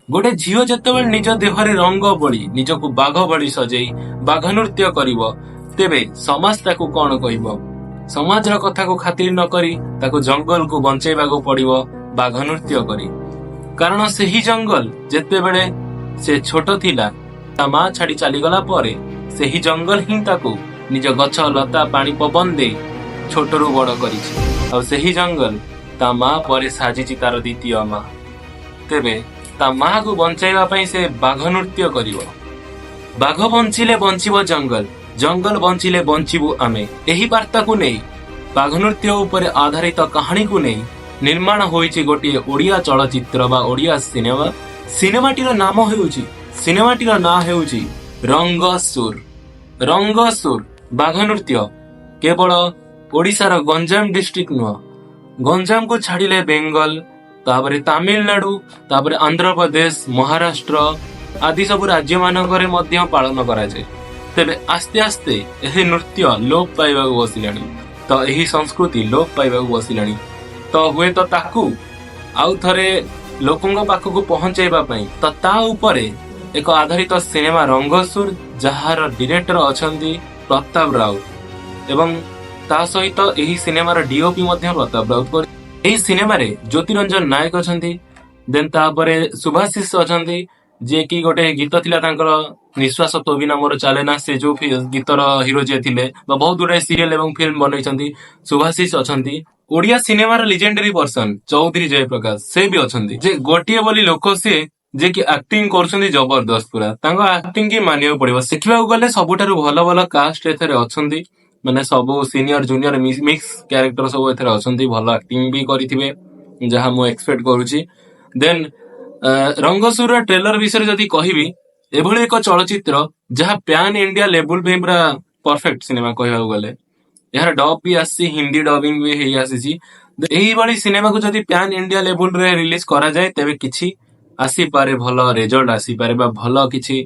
ଗୋଟେ ଝିଅ ଯେତେବେଳେ ନିଜ ଦେହରେ ରଙ୍ଗ ବୋଳି, ନିଜକୁ ବାଘ ଭଳି ସଜେଇ ବାଘ ନୃତ୍ୟ କରିବ, ତେବେ ସମାଜ ତାକୁ କଣ କହିବ? ସମାଜର କଥାକୁ ଖାତିର ନ କରି ତାକୁ ଜଙ୍ଗଲକୁ ବଞ୍ଚେଇବାକୁ ପଡିବ ବାଘ ନୃତ୍ୟ କରି। କାରଣ ସେହି ଜଙ୍ଗଲ ଯେତେବେଳେ ସେ ଛୋଟ ଥିଲା, ତା ମା ଛାଡି ଚାଲିଗଲା ପରେ ସେହି ଜଙ୍ଗଲ ହିଁ ତାକୁ ନିଜ ଗଛ ଲତା, ପାଣି ପବନ ଦେଇ ଛୋଟରୁ ବଡ କରିଛି। ଆଉ ସେହି ଜଙ୍ଗଲ ତା ମା ପରେ ସାଜିଛି ତାର ଦ୍ୱିତୀୟ ମା। ତେବେ ତା ମାକୁ ବଞ୍ଚାଇବା ପାଇଁ ସେ ବାଘ ନୃତ୍ୟ କରିବ। ବାଘ ବଞ୍ଚିଲେ ବଞ୍ଚିବ ଜଙ୍ଗଲ, ଜଙ୍ଗଲ ବଞ୍ଚିଲେ ବଞ୍ଚିବୁ ଆମେ। ଏହି ବାର୍ତ୍ତାକୁ ନେଇ, ବାଘ ନୃତ୍ୟ ଉପରେ ଆଧାରିତ କାହାଣୀକୁ ନେଇ ନିର୍ମାଣ ହୋଇଛି ଗୋଟିଏ ଓଡ଼ିଆ ଚଳଚ୍ଚିତ୍ର ବା ଓଡ଼ିଆ ସିନେମା। ସିନେମାଟିର ନାଁ ହେଉଛି ରଙ୍ଗସୁର। ରଙ୍ଗସୁର। ବାଘ ନୃତ୍ୟ କେବଳ ଓଡ଼ିଶାର ଗଞ୍ଜାମ ଡିଷ୍ଟ୍ରିକ୍ଟ ନୁହଁ, ଗଞ୍ଜାମକୁ ଛାଡ଼ିଲେ ବେଙ୍ଗଲ, ତାପରେ ତାମିଲନାଡୁ, ତାପରେ ଆନ୍ଧ୍ରପ୍ରଦେଶ, ମହାରାଷ୍ଟ୍ର ଆଦି ସବୁ ରାଜ୍ୟମାନଙ୍କରେ ମଧ୍ୟ ପାଳନ କରାଯାଏ। ତେବେ ଆସ୍ତେ ଆସ୍ତେ ଏହି ନୃତ୍ୟ ଲୋପ ପାଇବାକୁ ବସିଲାଣି, ତ ଏହି ସଂସ୍କୃତି ଲୋପ ପାଇବାକୁ ବସିଲାଣି। ତ ହୁଏତ ତାକୁ ଆଉ ଥରେ ଲୋକଙ୍କ ପାଖକୁ ପହଞ୍ଚାଇବା ପାଇଁ ତ ତା ଉପରେ ଏକ ଆଧାରିତ ସିନେମା ରଙ୍ଗସୁର, ଯାହାର ଡିରେକ୍ଟର ଅଛନ୍ତି ପ୍ରତାପ ରାଉତ ଏବଂ ତା ସହିତ ଏହି ସିନେମାର ଡିଓପି ମଧ୍ୟ ପ୍ରତାପ ରାଉତ କରି। ଏହି ସିନେମାରେ ଜ୍ୟୋତିରଞ୍ଜନ ନାୟକ ଅଛନ୍ତି, ଦେନ୍ ତାପରେ ସୁଭାଶିଷ ଅଛନ୍ତି, ଯିଏକି ଗୋଟେ ଗୀତ ଥିଲା ତାଙ୍କର, "ନିଶ୍ୱାସ ତୋ ବିନା ମୋର ଚାଲେ ନା", ସେ ଯୋଉ ଗୀତର ହିରୋ ଯିଏ ଥିଲେ ବା ବହୁତ ଗୁଡାଏ ସିରିଏଲ ଏବଂ ଫିଲ୍ମ ବନେଇଛନ୍ତି, ସୁଭାଶିଷ ଅଛନ୍ତି। ଓଡିଆ ସିନେମାର ଲିଜେଣ୍ଡାରୀ ପର୍ସନ ଚୌଧୁରୀ ଜୟପ୍ରକାଶ, ସେ ବି ଅଛନ୍ତି। ଯେ ଗୋଟିଏ ବୋଲି ଲୋକ ସିଏ, ଯିଏ କି ଆକ୍ଟିଂ କରୁଛନ୍ତି ଜବରଦସ୍ତ ପୁରା। ତାଙ୍କ ଆକ୍ଟିଂ କି ମାନିବାକୁ ପଡିବ। ଦେଖିବାକୁ ଗଲେ ସବୁଠାରୁ ଭଲ ଭଲ କାଷ୍ଟ ଏଥିରେ ଅଛନ୍ତି। ମାନେ ସବୁ ସିନିୟର ଜୁନିୟର ମିକ୍ସ କ୍ୟାରେକ୍ଟର ସବୁ ଏଥିରେ ଅଛନ୍ତି। ଭଲ ଆକ୍ଟିଂ ବି କରିଥିବେ, ଯାହା ମୁଁ ଏକ୍ସପେକ୍ଟ କରୁଛି। ଦେନ୍ ରଙ୍ଗସୁରର ଟ୍ରେଲର ବିଷୟରେ ଯଦି କହିବି, ଏଭଳି ଏକ ଚଳଚ୍ଚିତ୍ର ଯାହା ପ୍ୟାନ ଇଣ୍ଡିଆ ଲେବୁଲ ପାଇଁ ପୁରା ପରଫେକ୍ଟ ସିନେମା କହିବାକୁ ଗଲେ। ଏହାର ଡବ୍ ବି ଆସିଛି, ହିନ୍ଦୀ ଡବିଂ ବି ହେଇ ଆସିଛି। ଏଇଭଳି ସିନେମାକୁ ଯଦି ପ୍ୟାନ ଇଣ୍ଡିଆ ଲେବୁଲରେ ରିଲିଜ କରାଯାଏ, ତେବେ କିଛି ଆସିପାରେ, ଭଲ ରେଜଲ୍ଟ ଆସିପାରେ ବା ଭଲ କିଛି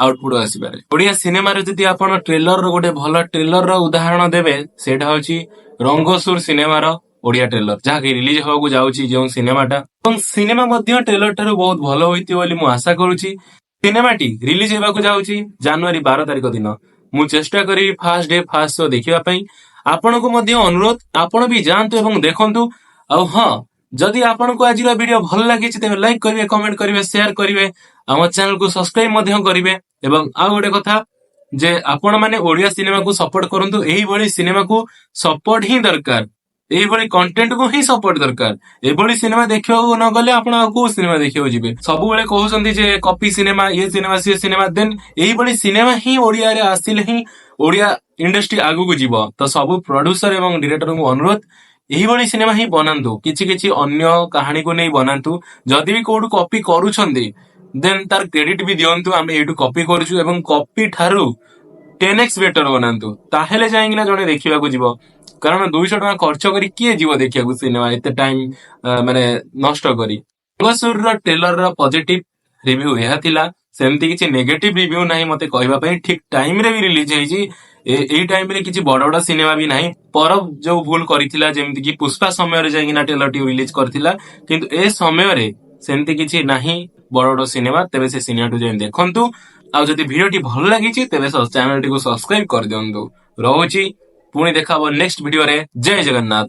ଆଉଟପୁଟ ଆସିପାରେ। ଓଡିଆ ସିନେମାରେ ଯଦି ଆପଣ ଟ୍ରେଲର, ଗୋଟେ ଭଲ ଟ୍ରେଲର ଉଦାହରଣ ଦେବେ, ସେଇଟା ହଉଛି ରଙ୍ଗସୁର ସିନେମାର ଓଡିଆ ଟ୍ରେଲର, ଯାହାକି ରିଲିଜ ହେବାକୁ ଯାଉଛି ଯେଉଁ ସିନେମାଟା। ଏବଂ ସିନେମା ମଧ୍ୟ ଟ୍ରେଲର ଠାରୁ ବହୁତ ଭଲ ହୋଇଥିବ ବୋଲି ମୁଁ ଆଶା କରୁଛି। ସିନେମାଟି ରିଲିଜ ହେବାକୁ ଯାଉଛି ଜାନୁଆରୀ 12 ତାରିଖ ଦିନ। ମୁଁ ଚେଷ୍ଟା କରିବି ଫାଷ୍ଟ ଡେ ଫାଷ୍ଟ ଶୋ ଦେଖିବା ପାଇଁ। ଆପଣଙ୍କୁ ମଧ୍ୟ ଅନୁରୋଧ, ଆପଣ ବି ଯାଆନ୍ତୁ ଏବଂ ଦେଖନ୍ତୁ। ଆଉ ହଁ, ଯଦି ଆପଣଙ୍କୁ ଆଜିର ଭିଡିଓ ଭଲ ଲାଗିଛି, ତେବେ ଲାଇକ୍ କରିବେ, କମେଣ୍ଟ କରିବେ, ସେୟାର କରିବେ, ଆମ ଚ୍ୟାନେଲକୁ ସବସ୍କ୍ରାଇବ ମଧ୍ୟ କରିବେ। ଏବଂ ଆଉ ଗୋଟେ କଥା ଯେ ଆପଣ ମାନେ ଓଡିଆ ସିନେମାକୁ ସପୋର୍ଟ କରନ୍ତୁ। ଏଇଭଳି ସିନେମାକୁ ସପୋର୍ଟ ହିଁ ଦରକାର, ଏଇଭଳି କଣ୍ଟେଣ୍ଟ କୁ ହିଁ ସପୋର୍ଟ ଦରକାର। ଏଭଳି ସିନେମା ଦେଖିବାକୁ ନ ଗଲେ ଆପଣ ଆଉ କୋଉ ସିନେମା ଦେଖିବାକୁ ଯିବେ? ସବୁବେଳେ କହୁଛନ୍ତି ଯେ କପି ସିନେମା, ଇଏ ସିନେମା, ସିଏ ସିନେମା। ଦେନ୍ ଏଇଭଳି ସିନେମା ହିଁ ଓଡିଆରେ ଆସିଲେ ହିଁ ଓଡିଆ ଇଣ୍ଡଷ୍ଟ୍ରି ଆଗକୁ ଯିବ। ତ ସବୁ ପ୍ରଡ୍ୟୁସର ଏବଂ ଡିରେକ୍ଟରଙ୍କୁ ଅନୁରୋଧ, ଏଇଭଳି ସିନେମା ହିଁ ବନାନ୍ତୁ। କିଛି କିଛି ଅନ୍ୟ କାହାଣୀକୁ ନେଇ ବନାନ୍ତୁ। ଯଦି ବି କୋଉଠୁ କପି କରୁଛନ୍ତି, ଦେନ୍ ତାର କ୍ରେଡିଟ ବି ଦିଅନ୍ତୁ, ଆମେ ଏଇଠୁ କପି କରୁଛୁ, ଏବଂ କପି ଠାରୁ 10x better ବନାନ୍ତୁ। ତାହେଲେ ଯାଇକିନା ଜଣେ ଦେଖିବାକୁ ଯିବ। କାରଣ 200 ଟଙ୍କା ଖର୍ଚ୍ଚ କରି କିଏ ଯିବ ଦେଖିବାକୁ ସିନେମା, ଏତେ ଟାଇମ ମାନେ ନଷ୍ଟ କରି? ରଙ୍ଗସୁରର ଟ୍ରେଲରର ପଜିଟିଭ ରିଭ୍ୟୁ ଏହା ଥିଲା। ସେମିତି କିଛି ନେଗେଟିଭ ରିଭ୍ୟୁ ନାହିଁ ମତେ କହିବା ପାଇଁ। ଠିକ ଟାଇମରେ ବି ରିଲିଜ ହେଇଛି। ଏଇ ଟାଇମରେ କିଛି ବଡ ବଡ ସିନେମା ବି ନାହିଁ। ପରବ ଯୋଉ ଭୁଲ କରିଥିଲା, ଯେମିତି କି ପୁଷ୍ପା ସମୟରେ ଯାଇକିନା ଟ୍ରେଲରଟି ରିଲିଜ କରିଥିଲା, କିନ୍ତୁ ଏ ସମୟରେ ସେମିତି କିଛି ନାହିଁ ବଡ ବଡ ସିନେମା। ତେବେ ସେ ସିନେମାଟି ଯାଇ ଦେଖନ୍ତୁ। ଆଉ ଯଦି ଭିଡିଓଟି ଭଲ ଲାଗିଛି, ତେବେ ଚ୍ୟାନେଲଟିକୁ ସବସ୍କ୍ରାଇବ କରିଦିଅନ୍ତୁ। ରହୁଛି, ପୁଣି ଦେଖା ହବ ନେକ୍ସଟ ଭିଡିଓରେ। ଜୟ ଜଗନ୍ନାଥ।